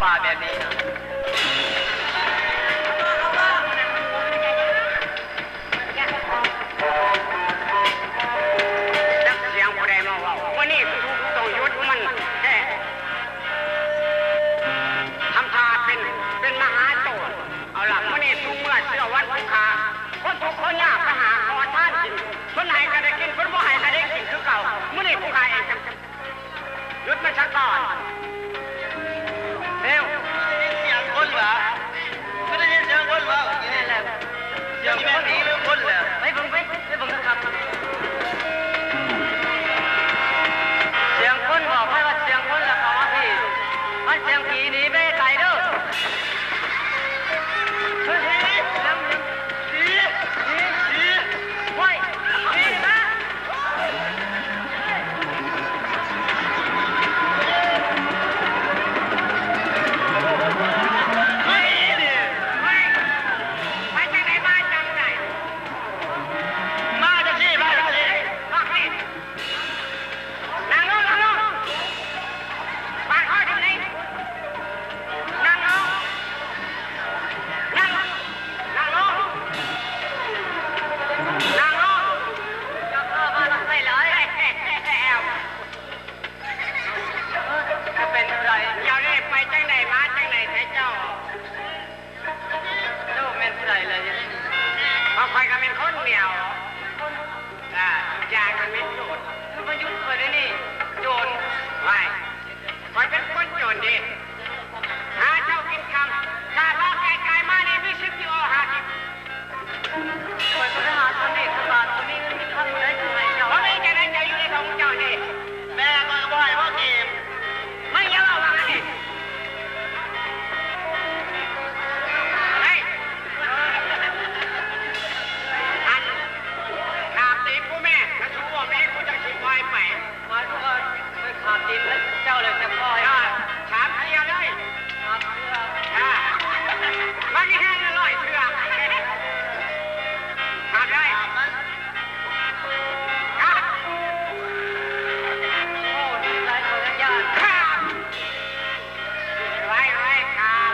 ວ່າແບບນີ້ນະ ຈັກສຽງຜູ້ໃດມາເວົ້າ ມື້ນີ້ຄືຕ້ອງຢຸດມັນແທ້ ທຳທ່າເປັນ ເປັນມະຫາໂຈນ. ເອົາລະ ມື້ນີ້ສູ່ເມື່ອເຊື່ອວັນຜູ້ຂ້າ ຄົນທຸກຄົນຍາກໄປຫາຂໍທານກິນ ເພິ່ນໃຫ້ກໍໄດ້ກິນ ເພິ່ນບໍ່ໃຫ້ກໍໄດ້ກິນຄືເກົ່າ. ມື້ນີ້ຜູ້ຂ້າເອງຈະຢຸດມັນຊະກ່ອນ. ເຮັດສຽງຄົນຫວາ? ຄືໄດ້ຍິນສຽງຄົນເວົ້າ. ແມ່ນແລ້ວ ສຽງຄົນ ແມ່ນຜີຫຼືຄົນແຫຼະ? ໄປເບິ່ງ ໄປ ໄປເບິ່ງຄັກໆ. ສຽງຄົນບອກໃຫ້ວ່າສຽງຄົນລະເຂົ້າມາພີ້ ຄັນສຽງຜີໜີໄປໄກເດີ. ເຮີ້ຍ ສຽງ ຜີ ຜີ ຜີ ໂອ້ຍ ຜີນະ. ໄປຈັ່ງໃດມາຈັ່ງໃດ? ມາຈັ່ງຊີ້ ມາຈັ່ງຊີ້ ມາພີ້. ນັ່ງລົງ ນັ່ງລົງ ບາດຄໍຈັ່ງໃດ? ນັ່ງລົງ ນັ່ງ ນັ່ງລົງ ນັ່ງລົງ. ເຈົ້າເຂົ້າມານຳໃຜຫຼາຍ? ເປັນໃດ? ດຽວນີ້ໄປຈັ່ງໃດມາຈັ່ງໃດແທ້ເຈົ້າ? ເຈົ້າແມ່ນຜູ້ໃດລະ? ເພາະຂ້ອຍກໍແມ່ນຄົນແນວ ອ່າ ທຸກຢ່າງມັນມີໂທດ. ຄືມາຢຸດຂ້ອຍໄດ້ນີ້ ໂຈນ. ໄວ້ ຂ້ອຍເປັນຄົນໂຈນເດ້ ຫາເຊົ້າກິນຄ່ຳ ຖ້າວ່າກາຍໆມານີ້ມີສິບກິໂລຫ້າສິບ. ຂ້ອຍກໍໄປຫາທຳເລດຕະຫຼາດ ບໍ່ມີເງິນມີຄຳ ຜູ້ໃດຊິໃຫ້ເຈົ້າ? ບໍ່ມີຈັ່ງໃດ ເຈົ້າຢູ່ໃນທ້ອງເຈົ້ານີ້. ແມ່ຂ້ອຍກໍບໍ່ໃຫ້ເວົ້າຈີບ. ມັນຢ່າເວົ້າວ່າອັນນີ້ ເຮີ້ຍ ອັນ ຂາບຕີນກູແມ່ ຖ້າສູບໍ່ມີ ກູຈັ່ງຊິປ່ອຍໄປ. ໝາຍຄວາມວ່າຂ້ອຍຂາບຕີນເຈົ້າແລ້ວຈະປ່ອຍ? ສາມເທື່ອເລີຍ. ສາມເທື່ອ. ອ່າ ມັນມີແຮງລະຮ້ອຍເທື່ອ. ຂາບໄດ້. ຂາບ. ໂອ້ ດີໃຈ ຂ້ອຍຍັງຢ້ານ. ຂາບ. ໄວໆ ຂາບ.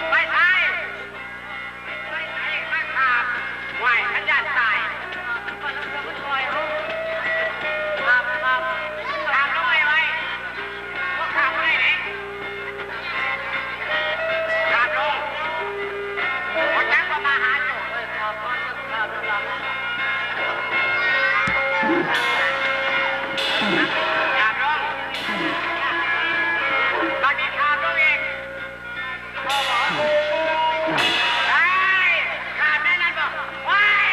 ໄປໃສ? ໄປໃສ? ມາຂາບ. ຫ້ວຍ ມັນຢ້ານຕາຍ. ຂາບ ຂາບ ຂາບລົງໄວໆ. ບໍ່ຂາບບໍ່ໄດ້ເດ້. ຂາບລົງ. ບໍ່ຈັກວ່າມາຫາໂຈນ. ຂາບລົງ. ບັດນີ້ຂາບລົງອີກ. ເຮີ້ຍ ຂາບແນວນັ້ນບໍ່? ວ້າຍ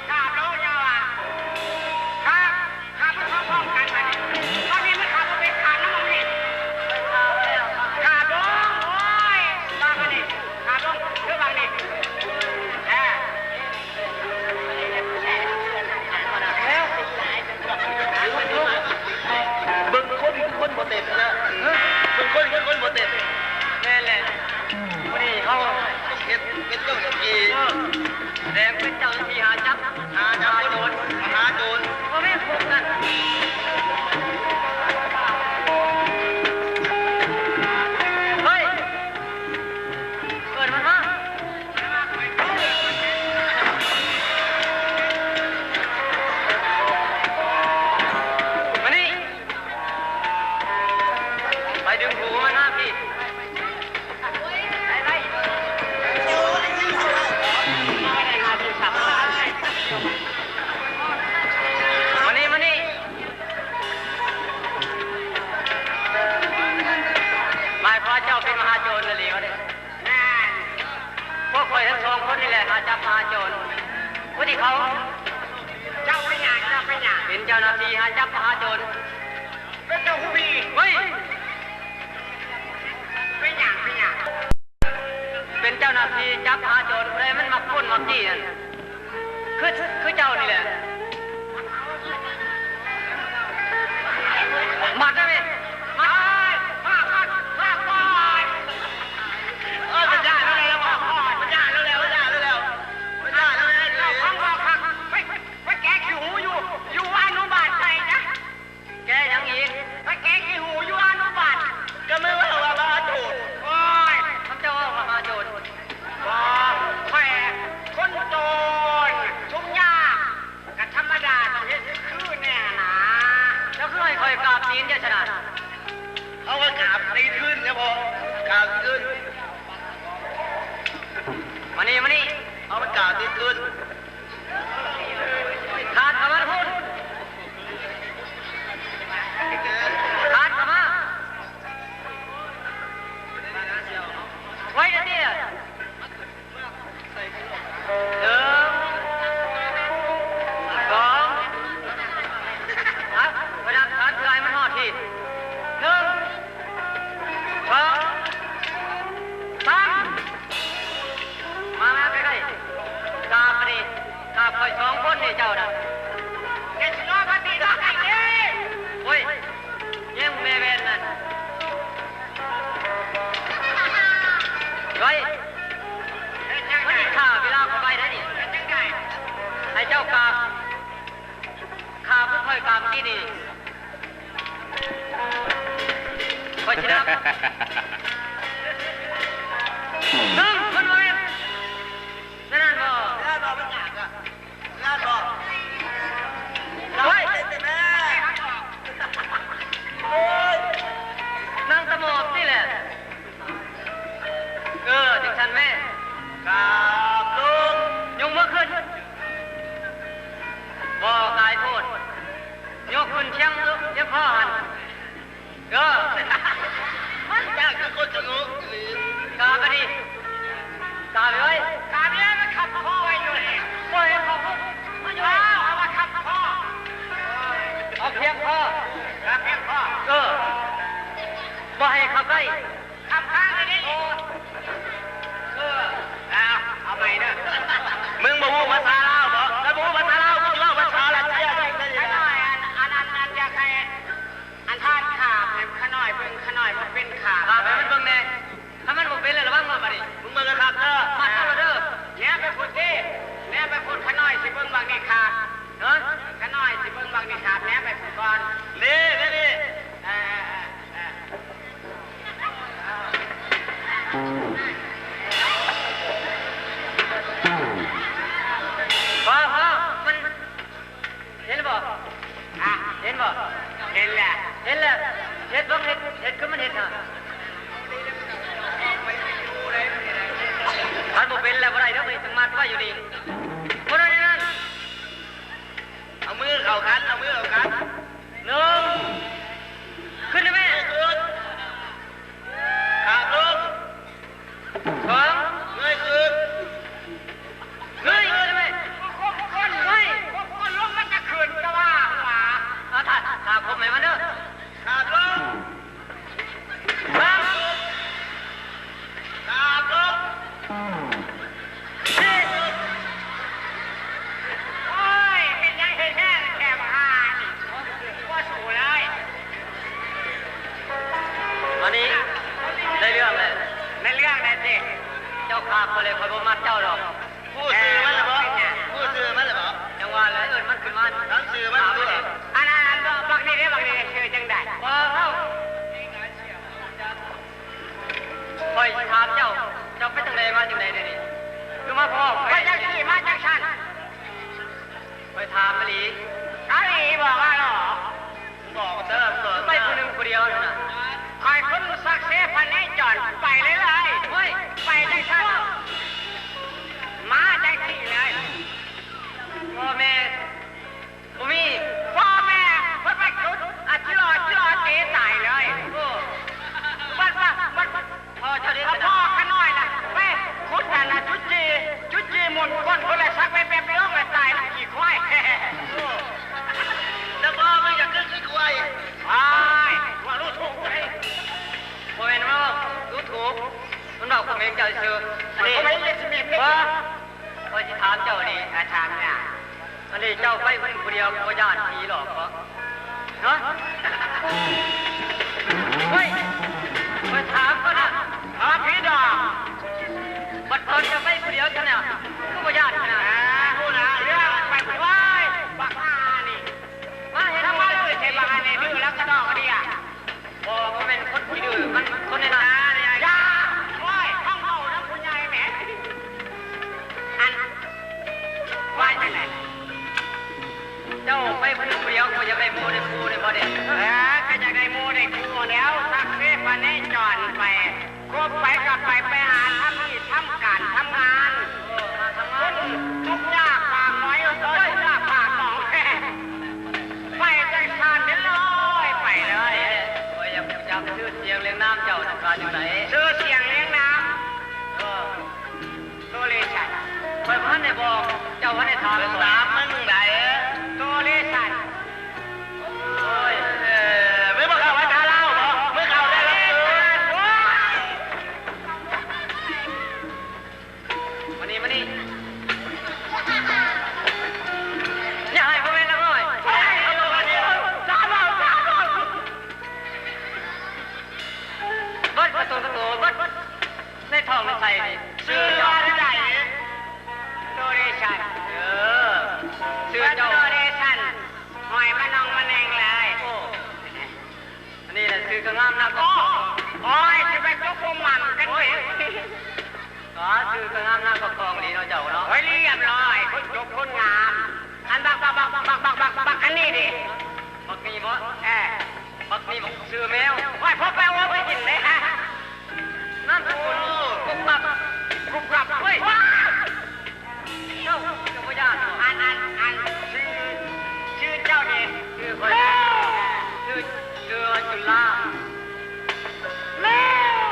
ຂາບລົງ ຢ່າວ່າ ຂາບ ຂາບມັນພ້ອມໆກັນ ບັດນີ້ ບັດນີ້ມັນຂາບບໍ່ເປັນ ຂາບນຳມັນນີ້ ຂາບລົງ. ໂອ້ຍ ວາງອັນນີ້ ຂາບລົງ ຄືວາງນີ້ ເອີ. ເບິ່ງຄົນຄືຄົນບໍ່ເຕັມນະ ເບິ່ງຄົນຄືຄົນບໍ່ເຕັມ. ແມ່ນແຫຼະ ມື້ນີ້ເຮົາຕ້ອງເຮັດເປັນເຈົ້າໜ້າທີ່ ເອີ ແສດງເປັນເຈົ້າໜ້າທີ່ຫາຈັບ ຫາຈັບໂຈນ ຫາໂຈນ ບໍ່ແມ່ນພວກນັ້ນ. ເຮີ້ຍ ເອີ້ນມັນມາ. ມານີ້ ໄປດຶງຫູມັນມາພີ້. ມານີ້ ມານີ້. ໝາຍຄວາມວ່າເຈົ້າເປັນມະຫາໂຈນອີ່ຫຼີວະເດ? ແມ່ນ. ພວກຂ້ອຍທັງສອງຄົນນີ້ແຫຼະຫາຈັບມະຫາໂຈນ. ຜູ້ທີ່ເຂົາ ເຈົ້າເປັນຫຍັງ? ເຈົ້າເປັນຫຍັງ? ເປັນເຈົ້າໜ້າທີ່ຫາຈັບມະຫາໂຈນ. ເປັນເຈົ້າຜູ້ພີ້? ເຮີ້ຍ! ເປັນຫຍັງ? ເປັນຫຍັງ? ເປັນເຈົ້າໜ້າທີ່ຈັບມະຫາໂຈນ ຜູ້ໃດມັນມັກປຸ້ນມັກຈີ້ນັ້ນ. ຄື ຄືເຈົ້ານີ້ແຫຼະ. ມັດໄດ້ເວີຍ ມັດ. ເອີຍ ມັນຢ້ານແລ້ວແຫຼະ ມັນຢ້ານແລ້ວ ມັນຢ້ານແລ້ວ ມັນຢ້ານແລ້ວ ມັນຢ້ານແລ້ວ. ເຈົ້າຟັງບໍ່ຄັກ ໄປ ໄປແກະຂີ້ຫູຢູ່ ຢູ່ອະນຸບານໃສ່ນະ. ແກະຫຍັງອີກ? ໄປແກະຂີ້ຫູ ເອົາມັນກາບຕີນຂຶ້ນ ແລ້ວບໍ່ກາບຕີນຂຶ້ນ. ມານີ້ ມານີ້ ເອົາມັນກາບຕີນຂຶ້ນ. ຄານເຂົ້າມາພຸ້ນ ຄານເຂົ້າມາ ໄວເດີ. ໜຶ່ງ ສອງ ອ່ະ ພະນັກງານ ເພື່ອໃຫ້ມັນຮອດທີ່ ໜຶ່ງ ສອງ ສາມ ມາ ມາໃກ້ໆ ກາບມານີ້ ກາບຂ້ອຍສອງຄົນນີ້ ເຈົ້ານະ ເຮັດຊິນອນບັດນີ້ນະ ໂອ້ຍ ແຍ່ງແມ່ແວ່ນນັ້ນ ເຮີ້ຍ ມັນຂ້າເວລາຂ້ອຍໄປໄດ໋ນີ້ ໃຫ້ເຈົ້າກາບ ຂ້າຜູ້ຂ້ອຍກາບກີ້ນີ້ ຂ້ອຍຊິນັບ ໜຶ່ງ ມັນບໍ່ແມ່ນ ນັ້ນບໍ່ ນັ້ນບໍ່ ມັນຍາກອະ ນັ້ນບໍ່ ເຮີ້ຍ ໂອ້ຍ ນັ່ງຕະໝອບນີ້ແຫຼະ. ເອີ ຈັ່ງຊັ້ນແມ້ ກາບລົງ ຍົກມືຂຶ້ນ ບໍ່ກາຍໂພດ ຍົກຂຶ້ນທຽງ ທຽງຄໍຫັ້ນ ເອີ ມັນຍາກຄືຄົນສະຫງົບອີ່ຫຼີ ກາບມານີ້ ກາບເລີຍ ກາບເລີຍ ມັນຂັດຄໍໄວ້ຢູ່ນີ້ ບໍ່ໃຫ້ເຂົາ ມັນຢູ່ ເອົາມາຂັດຄໍ ເອົາພຽງຄໍ ກາບພຽງຄໍ ເອີ ບໍ່ໃຫ້ເຂົ້າໃກ້. ຄຳຄ້າງໄດ້ດີ ເອີ ເອົາ ເອົາໃໝ່ເດີ ມຶງບໍ່ຮູ້ພາສາລາວບໍ? ຄັນບໍ່ຮູ້ພາສາລາວ ມຶງເວົ້າພາສາຣັດເຊຍໄດ້ ຂ້ານ້ອຍ ອັນ ອັນ ອັນ ອັນ ຢາກໃຫ້ ອັນ ທ່ານຂາບໃຫ້ຂ້ານ້ອຍເບິ່ງ ຂ້ານ້ອຍບໍ່ເປັນຂາບ ຂາບໃຫ້ມັນເບິ່ງແດ່ ຄັນມັນບໍ່ເປັນແລ້ວ ລະວັງເດີບາດນີ້ ມຶງເບິ່ງຄັກໆເດີ ມາເອົາເດີ ແນມໄປພຸ້ນຕິ ແນມໄປພຸ້ນ ຂ້ານ້ອຍຊິເບິ່ງບັກນີ້ຂາບ ເອີ ຂ້ານ້ອຍຊິເບິ່ງບັກນີ້ຂາບ ແນມໄປພຸ້ນກ່ອນ ນີ້ ນີ້ ນີ້ ເອີ ເອີ ເອີ ເອີ. ພໍ ພໍ ມັນ ເຫັນແລ້ວບໍ່? ຮະ? ເຫັນບໍ່? ເຫັນແລ້ວ ເຫັນແລ້ວ ເຮັດເບິ່ງ ເຮັດ ເຮັດຄືມັນເຮັດຫັ້ນ ຄັນບໍ່ເປັນແລ້ວບໍ່ໄດ້ເດີ ມັນຕ້ອງມັດໄວ້ຢູ່ນີ້ ບໍ່ໄດ້ນັ້ນ ເອົາມືເຂົ້າກັນ ເອົາມືເຂົ້າກັນ ໜຶ່ງ ຂຶ້ນໄດ້ແມ່ ຂຶ້ນ ຂາລົງ ສອງ ເງີຍຂຶ້ນ ເງີຍຂຶ້ນໄດ້ແມ່ ຄົນ ຄົນ ເງີຍ ຄົນ ຄົນລົງມັນກະຂຶ້ນ ກະວ່າຫົວ ເອົາ ຖ້າ ຖ້າຄົບໃຫ້ມັນເດີ ຂາລົງ ສາມ ສາມລົງ ສີ່ ໂອ້ຍ ເປັນຫຍັງເຮັດແທ້ແທ້ບັກຫ່ານີ້ ບໍ່ສູ້ເລີຍ ອັນນີ້ໄດ້ເລື່ອງແລ້ວ ໄດ້ເລື່ອງແລ້ວຕິ ເຈົ້າຂ້າຂ້ອຍແລ້ວ ຂ້ອຍບໍ່ມັດເຈົ້າດອກ. ຮູ້ຊື່ມັນແລ້ວບໍ? ຮູ້ຊື່ມັນແລ້ວບໍ? ຈັ່ງວ່າແຫຼະ ເອີ້ນມັນຂຶ້ນມາ ຖາມຊື່ມັນດູ. ອັນ ອັນ ອັນ ບັກນີ້ເດ້ ບັກນີ້ຊື່ຈັ່ງໃດ? ບໍ່ເຮົາ ຂ້ອຍຖາມເຈົ້າ ເຈົ້າໄປຈັ່ງໃດມາຈັ່ງໃດດຽວນີ້? ຄືມາພ້ອມ ໄປຈັ່ງຊີ້ມາຈັ່ງຊັ້ນ. ຂ້ອຍຖາມອີ່ຫຼີ ອີ່ຫຼີບໍວ່າຫຼໍ ບອກເດີ ບອກ ໄປຜູ້ໜຶ່ງຜູ້ດຽວຫັ້ນນະ. ຂ້ອຍຄົນສັກເຊພະເນຈອນ ໄປເລື້ອຍໆ ໂອ້ຍ ໄປຈັ່ງຊັ້ນ ມາຈັ່ງຊີ້ເລີຍ. ພໍ່ແມ່ບໍ່ມີ ພໍ່ແມ່ເພິ່ນໄປຈຸດ ອາ ຈິຫຼໍ ຈິຫຼໍເຈຕາຍເລີຍ. ໂອ້ ບັດ ບັດ ບັດ ພໍ່ເຈົ້າເດ້ ພໍ່ຂ້ານ້ອຍນະ ໄປຂຸດຫັ້ນນະ ຈຸດຈີ່ ຈຸດຈີ່ໝູນກົ້ນເພິ່ນລະສັກແປັບໆລົງລະຕາຍ ຂີ້ຄວາຍ. ແຕ່ພໍ່ມຶງຢາກຄືຂີ້ຄວາຍ. ອ້າຍ ວ່າດູຖູກເດ້ ບໍ່ແມ່ນວ່າດູຖູກ ມັນເວົ້າຄອມເມັນເຈົ້າຊື່. ອັນນີ້ ຄອມເມັນເຈັດສິບເອັດ ບໍ່ ຂ້ອຍຊິຖາມເຈົ້ານີ້ ອາ ຖາມຫຍັງ? ອັນນີ້ເຈົ້າໄປຜູ້ດຽວ ບໍ່ຢ້ານຜີຫຼອກບໍ? ຮະ? ເຮີ້ຍ ຂ້ອຍຖາມກ່ອນນະ ຖາມຜີດອກ. ບັດຕອນເຈົ້າໄປຜູ້ດຽວຊັ້ນນະ ຄືບໍ່ຢ້ານຂະໜາດນັ້ນ? ອາ ຮູ້ລະ ເລື່ອງໄປຜູ້ດຽວ ວ້າຍ ບັກຫ່ານີ້ ມາເຮັດ ມາເລີຍ ເຮັດບັກອັນນີ້ ດື້ແລ້ວກະດອກກະເດຍ. ບໍ່ ບໍ່ແມ່ນຄົນຂີ້ດື້ ມັນຄົນໃນນັ້ນ. ຢ່າ ໂອ້ຍ ເຮົາເວົ້ານຳຜູ້ໃຫຍ່ແໝ. ອັນ ວ່າຈັ່ງໃດ? ເຈົ້າໄປຜູ້ດຽວ ບໍ່ຢາກໄດ້ໝູ່ໄດ້ຄູ່ໄດ້ບໍ່ເດ? ເອີ ກະຢາກໄດ້ໝູ່ ສຽງລຽງນາມເຈົ້ານັ້ນວ່າຈັ່ງໃດ? ຊື່ສຽງລຽງນາມ ເອີ ໂຕເລຊັນ. ຂ້ອຍບໍ່ທັນໄດ້ບອກ ເຈົ້າບໍ່ທັນໄດ້ຖາມຂ້ອຍ. ຖາມມຶງໃດ? ໂຕເລຊັນ. ໂອ້ຍ ເອີ ມຶງບໍ່ເຂົ້າພາສາລາວບໍ? ມຶງເຂົ້າແຕ່ລະ ໂອ້ຍ ມານີ້ ມານີ້ ຢ່າໃຫ້ພໍ່ແມ່ນນາງນ້ອຍ ເບິດກະໂຕກະໂຕ ເບິດໃນທ້ອງໃນໄສ້ນີ້. ຊື່ວ່າໃດ? ໂຕເລຊັນ. ເອີ ຊື່ເຈົ້າ ໂຕເລຊັນ ຫ້ອຍມານອງມາແນງຫຼາຍ. ໂອ້ ອັນນີ້ແຫຼະຊື່ກະງາມນາມກະຄອງ. ໂອ້ຍ ຊິໄປຕົກລົງໝ່ຳກັນເວີຍ. ກໍຊື່ກະງາມນາມກະຄອງອີ່ຫຼີເນາະເຈົ້າເນາະ. ໂອ້ຍ ລຽບຮ້ອຍ ຄົນຈົບຄົນງາມ. ອັນບັກ ບັກ ບັກ ບັກ ບັກ ບັກ ບັກອັນນີ້ເດ? ບັກນີ້ບໍ? ເອີ ບັກນີ້ບັກຊື່ແມວ. ໂອ້ຍ ພໍໄປໂອ້ໄປກິນເດ້. ນາມສະກຸນກຸບກັບ ກຸບກັບ. ໂອ້ຍ ເຈົ້າ ເຈົ້າບໍ່ຢ້ານບໍ? ອັນ ອັນ ອັນ ຊື່ ຊື່ເຈົ້ານີ້? ຊື່ຂ້ອຍ ຊື່ ຊື່ວ່າຈຸລາ.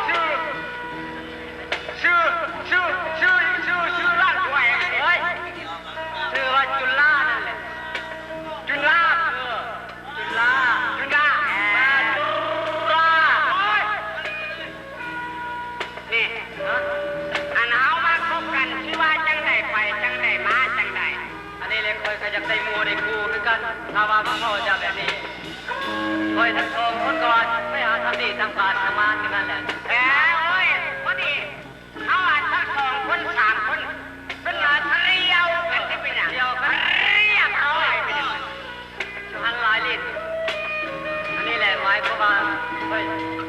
ຊື່ ຊື່ ຊື່ ຊື່ ຊື່ ຊື່ລ້ານຖ້ວຍ. ເອີຍ ຊື່ວ່າຈຸລານັ້ນແຫຼະ. ຈຸລາ. ເອີ ຈຸລາ ຈຸລາ ຈຸລາ. ໂອ້ຍ ນີ້ ຮະ ອັນເຮົາມາຄົບກັນ ຊິວ່າຈັ່ງໃດ ໄປຈັ່ງໃດ ມາຈັ່ງໃດ? ອັນນີ້ແຫຼະ ຂ້ອຍກະຢາກໄດ້ໝູ່ໄດ້ຄູ່ຄືກັນ. ຖ້າວ່າມາພໍ້ເຈົ້າແບບນີ້ ຂ້ອຍທັງສອງຄົນກະວ່າໄປຫາທຳດີທຳການທຳມາຄືກັນແຫຼະ. ເອີ ໂອ້ຍ ພໍດີ ເຮົາອາດທັງສອງຄົນສາມຄົນ ເປັນວ່າທະລຽວກັນຊິເປັນຫຍັງ? ທະລຽວກັນ ລຽບຮ້ອຍໄປເລີຍ. ຢູ່ຫັ້ນຫຼາຍລິດ. ອັນນີ້ແຫຼະໝາຍຄວາມວ່າ ຂ້ອຍ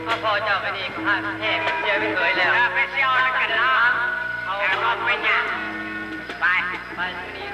ມາພໍ້ເຈົ້າໄປນີ້ ຂ້ອຍຮັກແທ້ ເປັນເຈົ້າເປັນເຂີຍແລ້ວ. ເອີ ໄປທ່ຽວນຳກັນເນາະ. ເອົາ ເອົາ ເອົາ ໄປຫຍັງ? ໄປ ໄປມື້ນີ້